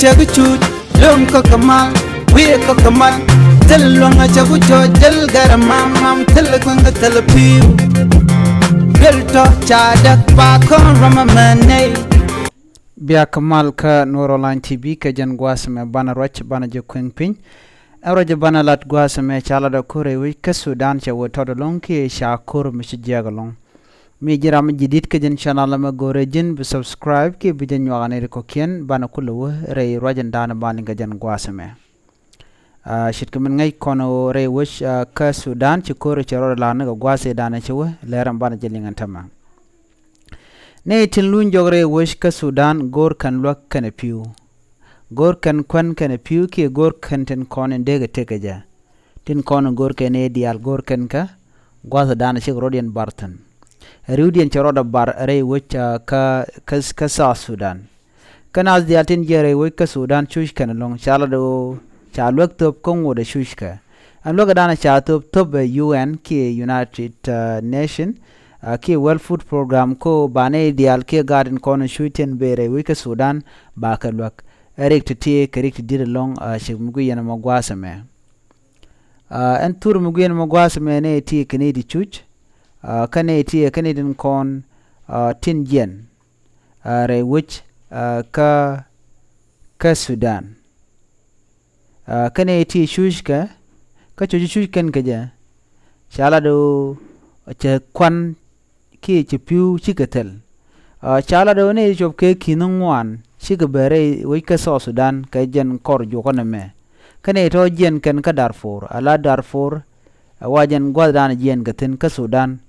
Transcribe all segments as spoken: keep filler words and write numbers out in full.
Cɛ kä cut lom kä kä mal, wi̱i̱ kä kä mal. Thil luäŋ a cɛ ku cɔc, thil gɛr a mam mam, thil kueŋ kä thil pi̱w. Thil tɔ ca däk pa kɔn ram a mɛ nɛy. Bia kä mal kä Nuɔr Online T V kɛ jɛn gua̱a̱th mɛ banɛ ruac banɛ jɛ kueŋ piny. Ɛ ruac banɛ lat gua̱a̱th mɛ ca lat a ko̱r ɛ wi̱c kä Sudan cɛ wee tɔt ɛlɔ̱ŋ kiɛ ca ko̱r mi ci jiɛk ɛlɔ̱ŋ. Mi ji̱ ram mi ji̱ di̱t kä jɛn channel ɛmɛ, go̱rɛ ji̱n bi subscribe kiɛ bi jɛ nyuak ni ri kɔ̱kiɛn banɛ kulɛ wä rɛy ruac in da̱a̱n ban liŋ kɛ jɛn gua̱a̱th ɛmɛ. Ah, ce̱tkɛ min ŋäc kɔn ɣöö rɛy wec, ah, kä Sudan ci ko̱r cɛ rɔɔdɛ la̱r ni kɛ gua̱a̱th in da̱a̱n ci wä lɛr ɛn banɛ jɛ liŋ ɛn tämɛ. Nɛy tin luny jɔk rɛy wec kä Sudan go̱o̱r kɛn luäk kɛnɛ pi̱w. Go̱o̱r kɛn kuän kɛnɛ pi̱w kiɛ go̱o̱r kɛn tin kɔn in dee kɛ tëk kɛ jɛ. Tin kɔn in go̱o̱r kɛn i̱ diaal go̱o̱r kɛn kä gua̱thdan cik rɔ̱diɛn bar thi̱n. Ri̱wdiɛn cɛ rɔɔdɛ bar rɛy wec, ah, kä, kä, kä South Sudan. Kä naath diaal tin jiɛn rɛy wec kä Sudan cuc kɛn ɛlɔ̱ŋ ca lat ɣöö ca luäk thöp kä ŋot ɛ cuc kɛ. Ɛn luäk ɛ da̱a̱n ca thöp thöp ɛ U N kiɛ United, ah, Nation, ah, kiɛ World Food Program kä ɣöö ba nɛy diaal kiɛ gaat tin kɔn in cuc tin bëë rɛy wec kä Sudan ba kɛ luäk. Ɛ rik ti ti kɛ rik ti di̱t ɛlɔ̱ŋ, ah, cik mi guic yɛn ɛmɔ gua̱a̱th ɛmɛ. Ah, ɛn thur mi guic yɛn ɛmɔ gua̱a̱th ɛmɛ nɛy ti kɛ nɛy ti cuc, ah, kä nɛy ti kɛ nɛy tin kɔn, ah, tin jiɛn, ah, rɛy wec, ah, kä, kä Sudan. Ah, kä nɛy ti cuc kɛ, kä cuc cuc kɛn kɛ jɛ. Ca lat ɣöö cɛ kuan kiɛ ci pi̱w cikɛ thil. Ah, ca lat ɣöö nɛy ti cuɔp kɛ ki̱n ŋuan cikɛ bɛ rɛy wec kä South Sudan kɛ jɛn kɔr juɔkä nɛmɛ. Kä nɛy tɔ̱ jiɛn kɛn kä Darfur, ala Darfur, ah, wa jɛn gua̱thdan jiɛn kɛ thi̱n kä Sudan.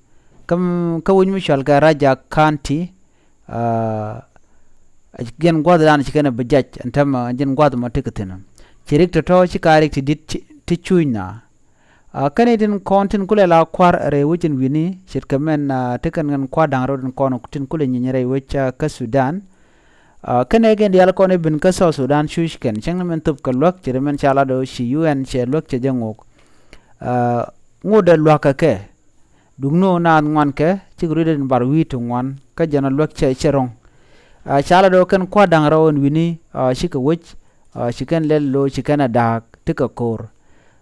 Kä, kä wec mi cɔal kɛ Rajak County, ah, jɛn gua̱thdan ci kɛn ɛ bi jac ɛn tämɛ jɛn gua̱th mɔ tekɛ thi̱n. Ci rik tɔ̱tɔ̱ ci ka rik ti di̱t ti, ti cuc na. Ah, kɛn i̱ tin kɔn tin kulɛ la kua̱r rɛy wec in wi̱ni ce̱tkɛ mɛn, ah, ti kɛn kɛn kua̱r da̱ŋ rɛw tin kɔn tin kulɛ nyiny rɛy wec, ah, kä Sudan. Ah, kɛn ɛ kɛn diaal kɔn i̱ bin kä South Sudan cuc kɛn cäŋ ni mɛn thop kɛ luäk ce̱t mɛn ca lat ɣöö ci U N cɛ luäk cɛ jɛ ŋok. Ah, ŋot ɛ luäk kɛ kɛ. Duŋni ɣöö naath ŋuan kɛ cik rui̱dɛ in bar wi̱i̱ ti ŋuan kä jɛn ɔ luäk cɛ cɛ ro̱ŋ. Ah, ca lat ɣöö kɛn kua̱r da̱ŋ rɛw in wi̱ni, ah, cikɛ wec, ah, ci kɛn lɛl lo̱o̱ ci kɛn ɛ da̱a̱k ti kɛ ko̱o̱r.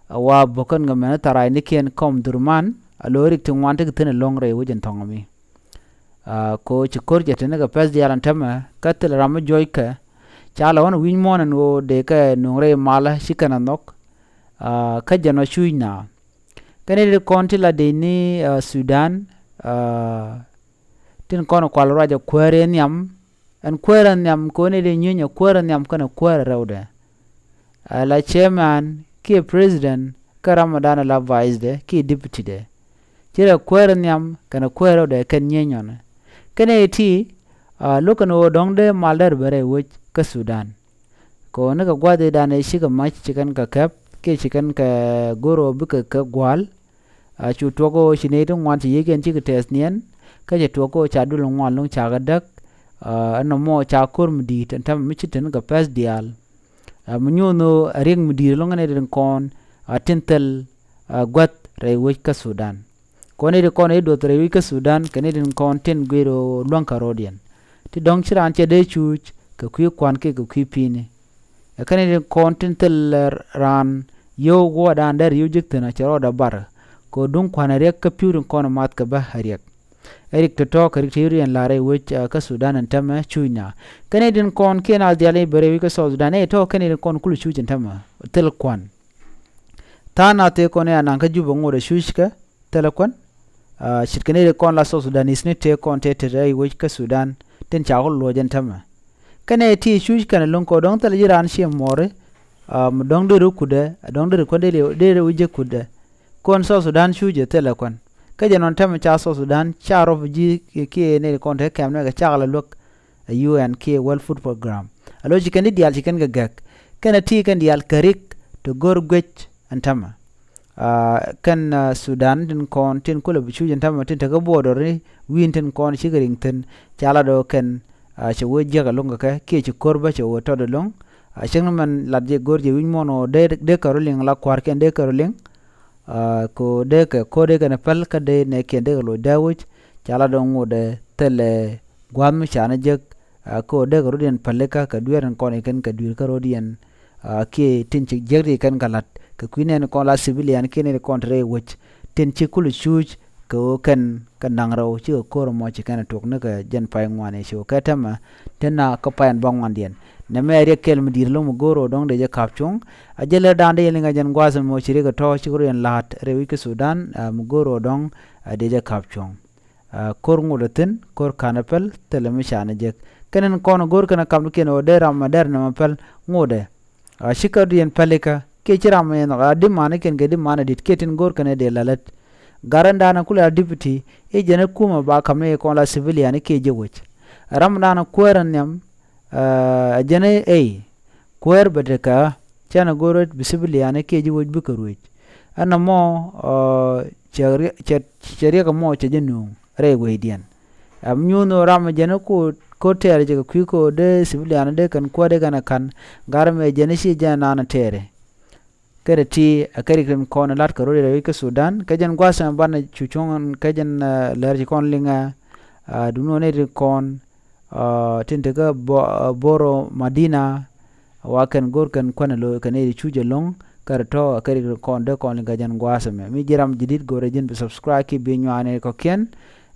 Ah, wa bo̱kän kɛ mɛn tharac nikiɛn kɔm dhurman a lo̱o̱ rik ti ŋuan ti kɛ thi̱n ɛlɔ̱ŋ rɛy wec in thɔ̱ŋ mi. Ah, ko ci ko̱r cɛ tini kɛ pɛth diaal ɛn tämɛ kä thil ram mi juɔckɛ. Ca lɛ wän wi̱c muɔ̱ɔ̱n ɛn ɣöö dee kɛ nuŋ rɛy malä ci kɛn ɛ nhɔk. Ah, kä jɛn ɔ cuc na. Kä nɛy ti kɔn ti la dec ni, ah, Sudan, ah, tin kɔn kual ruac ɛ kuäär ɛ nhiam. Ɛn kuäär ɛ nhiam kɛ ɣöö nɛy ti nyieeny ɛ kuäär ɛ nhiam kɛnɛ kuäär ɛ rɛwdɛ. Ala chairman kiɛ president kä ramɔdan ala vice dɛ kiɛ deputy dɛ. Ci rɛ kuäär ɛ nhiam kɛnɛ kuäär ɛ rɛwdɛ kɛn nyieeny ɔnɛ. Kɛnɛ iti, ah, lo̱k kɛn ɣöö dɔ̱ŋ dee mal dɛr bɛ rɛy wec kä Sudan. Kɛ ɣöö ni kɛ gua̱th i̱ danɛ cikɛ mac ci kɛn kɛ kɛp kiɛ ci kɛn kɛ go̱r ɣöö bikɛ kɛ gua̱a̱l. Ah, cu tuɔk ɣöö ci nɛy ti ŋuan ci yiëëkiɛn cikɛ tɛth niɛn kä ci tuɔk ɣöö ca dul ŋuan lo̱ŋ cakɛ däk. Ah, ɛn nɔmɔ ca ko̱r mi di̱i̱t ɛn täämɛ mi ci teni kɛ pɛth diaal. Ah, mi nyuuth ni ɣöö a riɛk mi di̱i̱t ɛlɔ̱ŋ kɛ nɛy ti kɔn, ah, tin thil, ah, gua̱th rɛy wec kä Sudan. Kɔn nɛy ti kɔn i̱ duɔth rɛy wec kä Sudan kɛ nɛy ti kɔn tin guiir ɣöö luäŋ kɛ ro̱diɛn. Ti dɔ̱ŋ ci raan cɛ dee cuuc kɛ kui̱ kua̱n kiɛ kɛ kui̱ pi̱i̱ni. Ɛ kɛn i̱ kɔn tin thil, eh, raan yio̱w guɔ̱ɔ̱rdan dee ri̱i̱w ji̱k thi̱n a cɛ rɔɔdɛ bar. Kɛ duŋ kua̱n a riɛk kä pi̱w tin kɔn math kɛ bä a riɛk. Ɛ rik tɔ̱tɔ̱ kɛ rik ti riɛn la̱r rɛy wec, eh, kä Sudan ɛn täämɛ cuuc na. Kɛn i̱ tin kɔn kiɛn a dhial i̱ bɛ rɛy wec kä South Sudan i̱ tɔ̱ kɛn i̱ tin kɔn kul cuuc ɛn täämɛ thil kua̱n. Tha̱a̱ŋ nath tëë kɔn i̱ anaŋ kä Jubɛ ŋot a cuuc kɛ thilɛ kuän. Ah, ce̱tkɛ ni tëë kɔn la South Sudanese ni tëë kɔn tëë te rɛy wec kä Sudan tin ca kɔ luɔc ɛn täämɛ. Kɛnɛ ti cuc kɛnɛ lo̱ŋ kɔ dɔ̱ŋ thilɛ ji̱ raan ciɛ muɔɔri. Ah, mi dɔ̱ŋ deri kutdɛ, dɔ̱ŋ deri kuän deri, deri wi̱c jɛ kutdɛ. Kɔn South Sudan cuc ɛ thilɛ kuän. Kä jɛ nɔn täämɛ ca South Sudan ca rɔp ji̱ kiɛ ni kɔn te kɛm ni kɛ cakɛ lɛ luäk. Ɛ U N kiɛ World Food Program. A lo̱c ci kɛn di diaal ci kɛn kɛ gɛk. Kɛnɛ ti kɛn diaal kɛ rik ti go̱r guec ɛn täämɛ. Ah, kɛn, ah, Sudan tin kɔn tin kulɛ bi cuc ɛn täämɛ tin tekä border ni wi̱i̱n tin kɔn cikɛ riŋ thi̱n. Ca lat ɣöö kɛn, ah, cɛ wee jiäk ɛlɔ̱ŋ kɛ kɛ kiɛ ci ko̱r bä cɛ wee tɔt ɛlɔ̱ŋ. Ah, cäŋ ni mɛn lat jɛ go̱r jɛ wi̱c muɔ̱ɔ̱n ɣöö dee, dee kɛ rɔ liŋ la kua̱rkiɛn dee kɛ rɔ liŋ. Ah, kɛ ɣöö dee kɛ ko̱r dee kɛn päl kä dee nɛɛkiɛn dee kɛ loc dee wi̱c. Ca lat ɣöö ŋot ɛ thilɛ gua̱a̱th mi canɛ jek, Kä ɣöö dee kɛ rɔ̱diɛn pälikä kɛ dueer in kɔn i̱ kɛn kɛ dui̱r kä rɔ̱diɛn. Kiɛ tin ci jiäk ti kɛn kɛ la̱t kɛ kui̱ nɛɛni kɔn la civilian kiɛ nɛɛni kɔn te rɛy wec tin ci kulɛ cuuc kɛ ɣöö kɛn kɛ naŋ rɛw cikɛ ko̱r ɛmɔ ci kɛn ɛ tok ni kɛ jɛn pay ŋuan i̱ ci ɣöö kɛ tɛmɛ tin na kä pay ɛn bä ŋuandiɛn. Nɛmɛ ɛ riɛk kɛl mi di̱i̱t lo̱ŋ mi go̱o̱r ɣöö dɔ̱ŋ dee jɛ ka̱p cuɔ̱ŋ. A jɛ lär da̱a̱n dee yɛn liŋ a jɛn gua̱a̱th ɛmɔ ci riɛk ɛ tɔ̱ cikɛ rɔ̱diɛn la̱a̱t rɛy wec kä Sudan mi go̱o̱r ɣöö dɔ̱ŋ a dee jɛ ka̱p cuɔ̱ŋ. Ko̱r ŋot ɛ thi̱n, ko̱r ka̱n ɛ päl, thilɛ mi canɛ jek. Kɛn in kɔn go̱r kɛn ɛ kamdikiɛn ɣöö dee ram ɛ dɛr nɛmɛ päl ŋotdɛ. Ci kä diɛn pälikä kiɛ ci ram ɛ nhɔk a di̱t manikiɛn kɛ di̱t manɛ di̱t kiɛ tin go̱r kɛn ɛ dee lalät. Gat in da̱a̱n ɛ kulɛ a deputy i̱ jɛn ɛ kumɛ ba ka̱m ni kɔn la civilian kiɛ jɛ wec. Ram in da̱a̱n ɛ kuäär in nhiam ɛ jɛn ɛ ey. Kuäär bɛ tekɛ ɣä, canɛ go̱r ɣä bi civilian kiɛ ji̱ wec bikɛ ruëc. Ɛn ɛmɔ cɛ riɛk ɛmɔ cɛ jɛ nööŋ rɛy wecdiɛn. Ɛm nyuuth ni ɣöö ram ɛ jɛn ɛ ko̱r tɛɛr jɛ kɛ kui̱ ko̱r dee civilian dee kɛn kuäär dee kɛn ɛ ka̱n. Gat ɛmɛ jɛn ɛ ci jɛn ɛ naan ɛ tɛɛri. Kɛ ti ti ɛ kɛ rik rin kɔn ɛ la̱t kɛ ro̱d rɛy wec kä Sudan kɛ jɛn gua̱a̱th ɛmɛ banɛ cu cuɔ̱ŋ kɛ jɛn lɛr ci kɔn liŋɛ. Duŋni ɣöö nɛy rin kɔn tin tekä Boro Madina. Wa kɛn go̱r kɛn kuanɛ lo̱ kɛn i̱ cu jɛ lo̱ŋ kɛ rɛ tɔ̱ kɛ rik kɔn dee kɔn liŋ kɛ jɛn gua̱a̱th ɛmɛ. Mi ji̱ ram ji̱ di̱t go̱rɛ ji̱n bi subscribe ki bi nyuani kɔ̱kiɛn.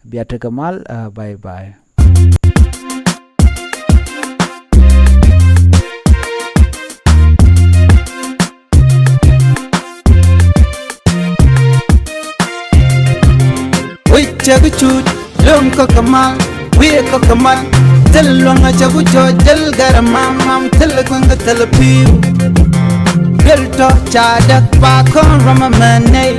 Bia tekɛ mal. Bye bye. Wi̱c cɛ bi cut lom kɔk kɛ mal, wi̱i̱ kɔk kɛ mal. Thil luɔ̱ŋ a cɛ ku cɔc thil gɛr mam mam thil kueŋ kɛ thil pi̱w. Thil tɔ̱ ca däk ba kɔn rɔm amɛ nɛy